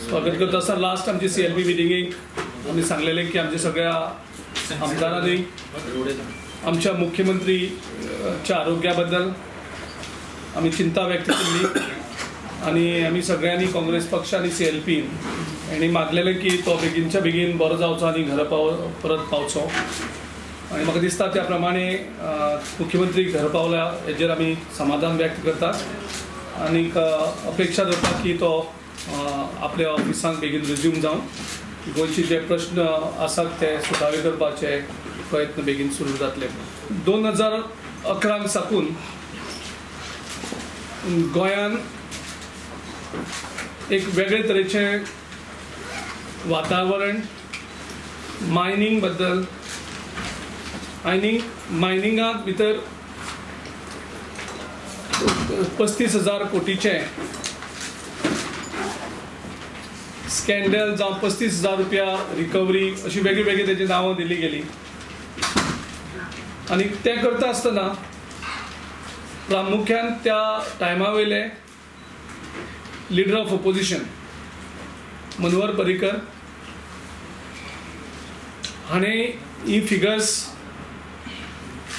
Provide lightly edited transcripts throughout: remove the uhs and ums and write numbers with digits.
स्वागत करता आसतना लास्ट आमची CLP मिटिंगेक आमी सांगलेलें की आमच्या सगळ्या आमदारांनी आमच्या मुख्यमंत्रीच्या आरोग्या बद्दल आमी चिंता व्यक्त केल्ली आनी आमी सगळ्यांनी काँग्रेस पक्ष आनी CLP हेणी मागलेलें की तो बेगीनच्या बेगीन बरो जावचो आनी घरा परत पावचो आनी म्हाका दिसता त्या प्रमाणे मुख्यमंत्री घरा पावल्या हेजेर आमी समाधान व्यक्त करतात आनीक अपेक्षा दवरता की तो आपल्या ऑफिसांत बेगीन रिज्यूम जावन गोंयचे जे प्रश्न आसात ते सुटावे करपाचे प्रयत्न बेगीन सुरू जातले. 2011 साकून गोंयान एक वेगळे तरेचें वातावरण मायनींग बद्दल आनी मायनिंगांत भितर 35,000 कोटीचें स्कॅन्डल जावं 35,000 रुपया रिकवरी अशी वेगळी वेगळी तेजी नांवां दिली गेली आनी तें करता आसतना प्रामुख्यान त्या टायमा वयले leader of opposition Manohar Parrikar हाणें ही फिगर्स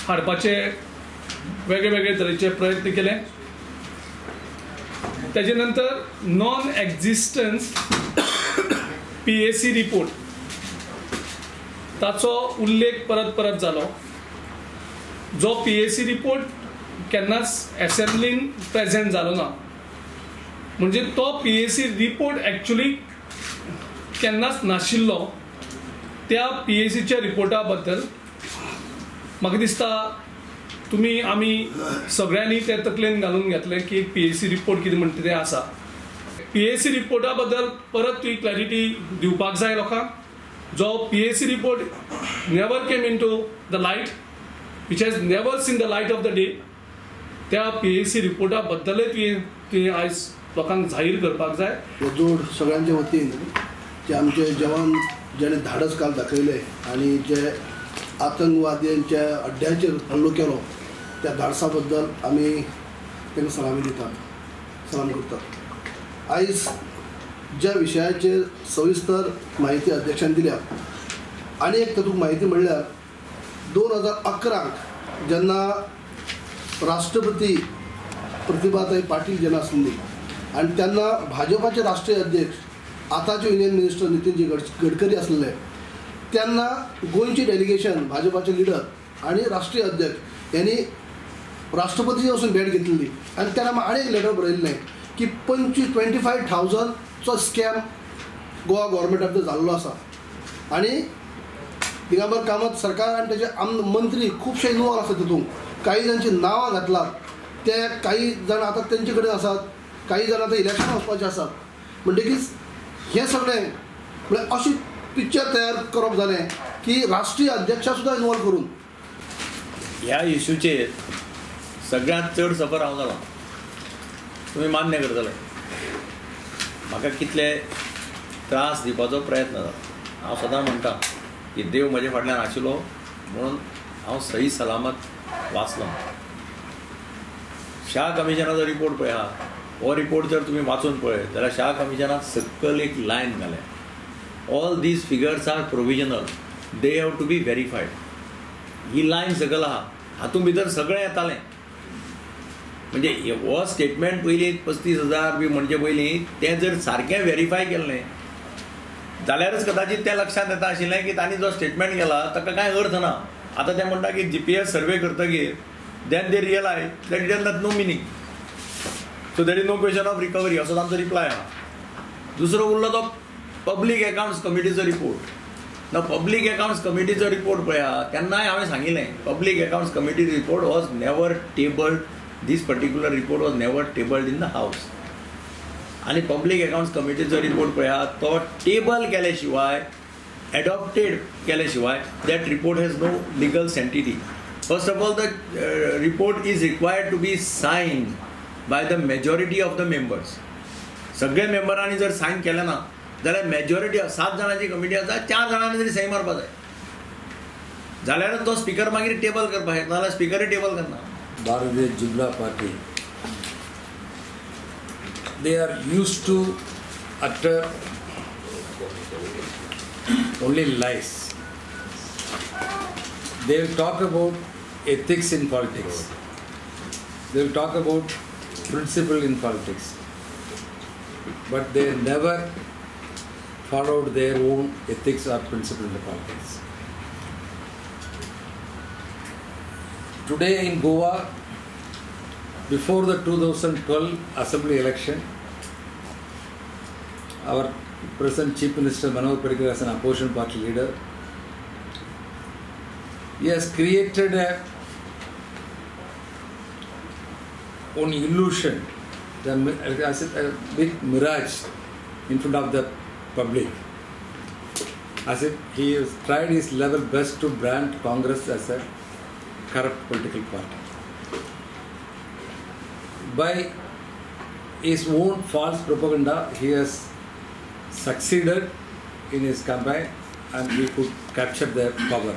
हाडपाचे वेगळे वेगळे तरेचे प्रयत्न केले. तेजे नंतर नॉन एक्झिस्टन्स PAC report ताचो उल्लेख परत परत जालो. जो PAC report केन्नाच एसेंब्लीन प्रेजेंट जालो ना, म्हणजे तो PAC report actually केन्नाच नाशिल्लो. त्या PACच्या रिपोर्टा बद्दल म्हाका दिसता तुमी आमी सगळ्यांनी ते तकलेन घालून घेतलें की PAC report कितें म्हणटा तें आसा. PAC रिपोर्टा बद्दल परत तुवें क्लॅरिटी दिवपाक जाय लोकांक. जो PAC report never came into the light, which has never seen the light of the day, त्या PAC रिपोर्टा बद्दलय तुवें आयज लोकांक जाहीर करपाक जाय. जोड सगळ्यांच्या वतीन जे आमचे जवान ज्याने धाडस काल दाखयले आणि जे आतंकवाद्यांच्या अड्ड्याचेर हल्लो केलो त्या धाडसा बद्दल आमी तांकां सलामी दितात, सलाम करतात. आयज ज्या विशयाचेर सविस्तर म्हायती अध्यक्षान दिल्या आनी एक तातूंत म्हायती म्हणल्यार 2011 जेन्ना राष्ट्रपती प्रतिभाताई पाटील जेन्ना आसली आनी तेन्ना भाजपाचे राष्ट्रीय अध्यक्ष आतांचे युनियन मिनिस्टर नितीनजी गडकरी आसले तेन्ना गोंयची डेलिगेशन भाजपाचे लिडर आनी राष्ट्रीय अध्यक्ष यांनी राष्ट्रपतीचे वचून भेट घेतलेली आनी तेन्ना आनी एक लेटर बरयल्लें की 25,000चो स्कॅम गोवा गव्हर्मेंटाक जाल्लो आसा आनी दिगंबर कामत सरकार आनी तेजे मंत्री खुबशे इनवॉल्व आसा तितूंत. काही जांची नांवां घातलात ते काही जाण आतां तेंचे कडेन आसात, काही जाण आतां इलेक्शन वचपाचे आसात. म्हणटकीच हें सगळें म्हळ्यार अशी पिक्चर तयार करप जालें की राष्ट्रीय अध्यक्षा सुद्दां इनवॉल्व करून ह्या इशूचेर सगळ्यांत चड सफर हांव जाला, तुमी मान्य करतले. म्हाका कितले त्रास दिवपाचो प्रयत्न जाला. हांव सदां म्हणटा की देव म्हजे फाटल्यान आशिल्लो म्हणून हांव सही सलामत वाचलो. शाह कमिशनाचो रिपोर्ट पळय आहा, हो रिपोर्ट जर तुमी वाचून पळय जाल्यार शाह कमिशनाक सकयल एक लायन घाल्या, all these figures are provisional, they have to be verified. ही लायन सकयल आहा, हातूंत भितर सगळें येतालें. म्हणजे हो स्टेटमेंट पयलीं 35,000 बी म्हणचे पयलीं तें जर सारकें व्हेरीफाय केल्लें जाल्यारच कदाचित तें लक्षांत येता आशिल्लें की तांणी जो स्टेटमेंट केला ताका कांय अर्थ ना. आतां ते म्हणटा की GPS survey करतकीर then they realise that it has not no meaning, so there is no question of recovery, असो तांचो रिप्लाय आहा. दुसरो उरलो तो पब्लीक एकावंट्स कमिटीचो रिपोर्ट. ना पब्लीक एकावंट्स कमिटीचो रिपोर्ट पळया, तेन्नाय हांवें सांगिल्लें public accounts committee report was never tabled, this particular report was never tabled in the house. आनी पब्लीक एकावंट्स कमिटीचो रिपोर्ट पळया तो टेबल केले शिवाय, एडॉप्टेड केले शिवाय that report has no legal sanctity. First of all the report is required to be signed by the majority of the members. सगळे मेंबरांनी जर sign केलें ना जाल्यार मेजॉरिटी 7 जाणांची कमिटी आसा, 4 जाणांनी तरी सही मारपा जाय, जाल्यारच तो स्पिकर मागीर टेबल करपाक शकता, नाजाल्यार स्पिकरय टेबल करना. Bharatiya Janata Party, they are used to utter only lies. They will talk about ethics in politics. They will talk about principle in politics. But they never followed their own ethics or principle in the politics. Today in Goa, before the 2012 assembly election, our present Chief Minister Manohar Parrikar, as an opposition party leader, he has created a own illusion, as a big mirage in front of the public, as if he has tried his level best to brand Congress as a corrupt political party. By his own false propaganda, he has succeeded in his campaign and we could capture their power.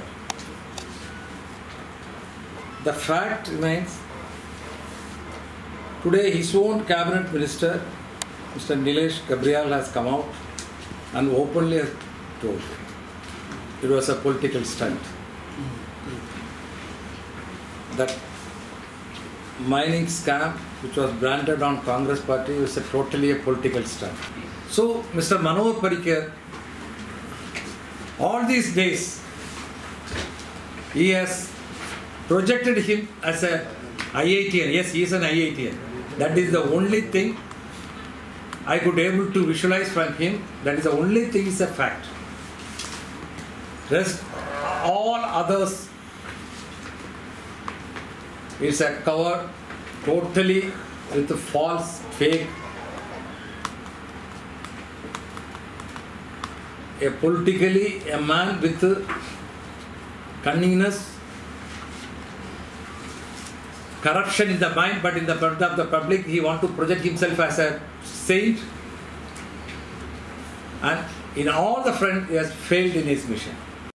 The fact remains, today his own cabinet minister, Mr. Nilesh Gabriel, has come out and openly has told it was a political stunt. That mining scam which was branded on Congress party was a totally a political stunt. So Mr. Manohar Parrikar, all these days, he has projected him as a IITian. Yes, he is an IITian. That is the only thing I could able to visualize from him. That is the only thing is a fact. Rest, all others is a cover totally with a false, fake, a politically a man with cunningness, corruption in the mind, but in the front of the public he want to project himself as a saint, and in all the front he has failed in his mission.